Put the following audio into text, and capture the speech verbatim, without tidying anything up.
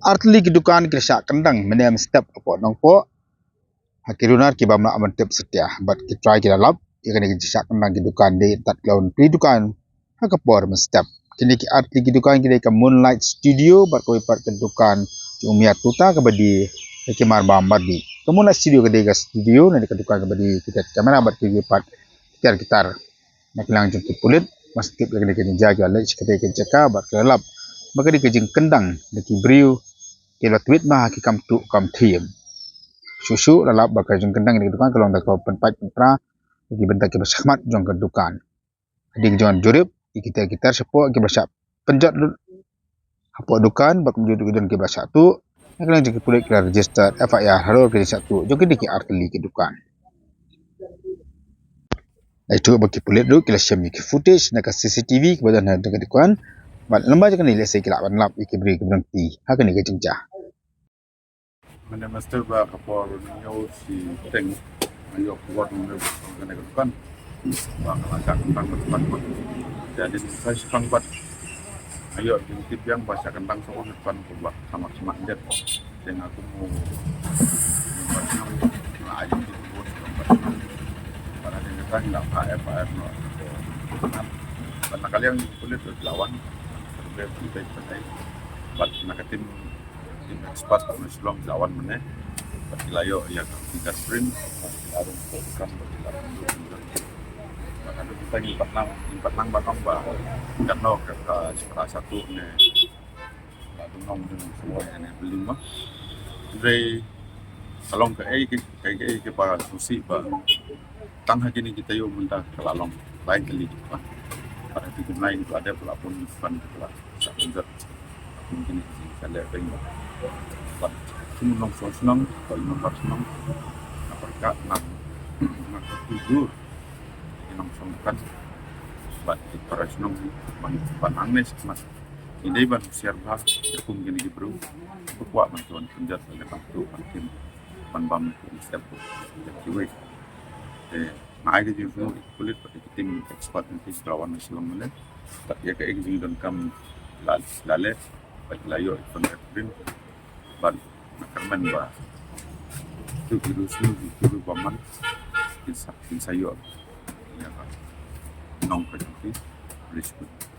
artylli ki dukan ki la shah kyndang mynne mynstep hapoh Nongpoh ha ki runar ki bym lah ban tip satia bad ki trai ki la lap ïa kane ka jingshah kyndang ki dukan dei tat ki la wan plie dukan ha ka por mynstep. Kine ki artylli ki dukan ki dei ka Moonlight Studio bad kawei pat ka dukan jong u Miat Tuta kaba die ïa ki marbam mardi. Ka Moonlight Studio ka dei ka studio ne ka dukan kaba die kita ki kamera bad kiwei pat kitar kitar. Na ka liang jong ki pulit, mynstep ïa kane ka jingjia ki la leit sha katei ka jaka bad ki la lap ba ka dei ka jingkyndang da ki briew ki la twit ma ha ki kam tuh kam thiem. Shuh shuh la lap ba ka jingkyndang ïa ka dukan ka long da ka pynpait pynpra ïa ki bynta kiba shakhmat jong ka dukan. Hadien ka jingwan jurip ïa kita ki tar shapoh kiba shah pynjot lut hapoh dukan bad kumjuh ruh ki don kiba shah tuh. Na ka liang jong ki pulit ki la register F I R halor ka jingshah tuh jong kine ki artylli ki dukan. Lait thuh ba ki pulit ruh ki la shem ïa ki footage na ka C C T V kiba don ha ka dukan bad lyngba jong kane lehse ki lah ban lap ïa ki briew kiba don kti ha kane ka jingjia. Mynne mynstep ba ka por hynñiew shiteng nga ïoh khubor na kane ka dukan ba ka la shah kyndang ka dukan. Te hadien sa shipang pat nga ïoh jingtip biang ba shah kyndang sa ka dukan kaba kham kham dep. Te nga kum u member shnong nga ai jingtip bun sha u member shnong. Bad hadien kata ngi la phah F I R noh. Bad na ka liang ki pulit ruh ki la wan survey, survey, survey. Bad na ka team team expert kat na Shillong ki la wan mynne. Bad ki la ïoh ïa ka fingerprint, bad ki la rung photo, bad ki la rung photo. Bad haduh mynta ngim pat nang, ngim pat nang ban ong ba katno ka, ka shipara shatu ne la dang nong dang sngewbha ïa ne building ma. Hynrei ka long kaei kaei, kaei kaei kaba sngewsih ba tang ha kine ki taïew mynta ka la long lai tylli ki dukan. Bad ha ki jingmlei ki la dep la bun ki dukan ki la shah pynjot. Bun kine ki jingshah leh peng. Bad ki nongshong shnong, bad ki nongshong shnong, na pyrkhat na, na pyrkhat jur ki nongshong dukan bad ki para shnong ban, ban hangne shakhmat. Ngi dei ban husiar bha ïa kum kine ki briew ba kwah ban, ban pynjot, ban pynjot, ban pynjot, ban bam ïa ki step ïa kiwei. Te nga ai ka jingsngew ïa ki pulit bad ïa ki team expert na ki, ki la wan na Shillong mynne. Bad ïa kaei ka jingdonkam la, la leh bad la ïoh ïa ka fingerprint. Bad nga kyrmen ba kito ki riewsniew, kito ki riewbymman kin sa, kin sa ïoh ïa ka nongkynti respect.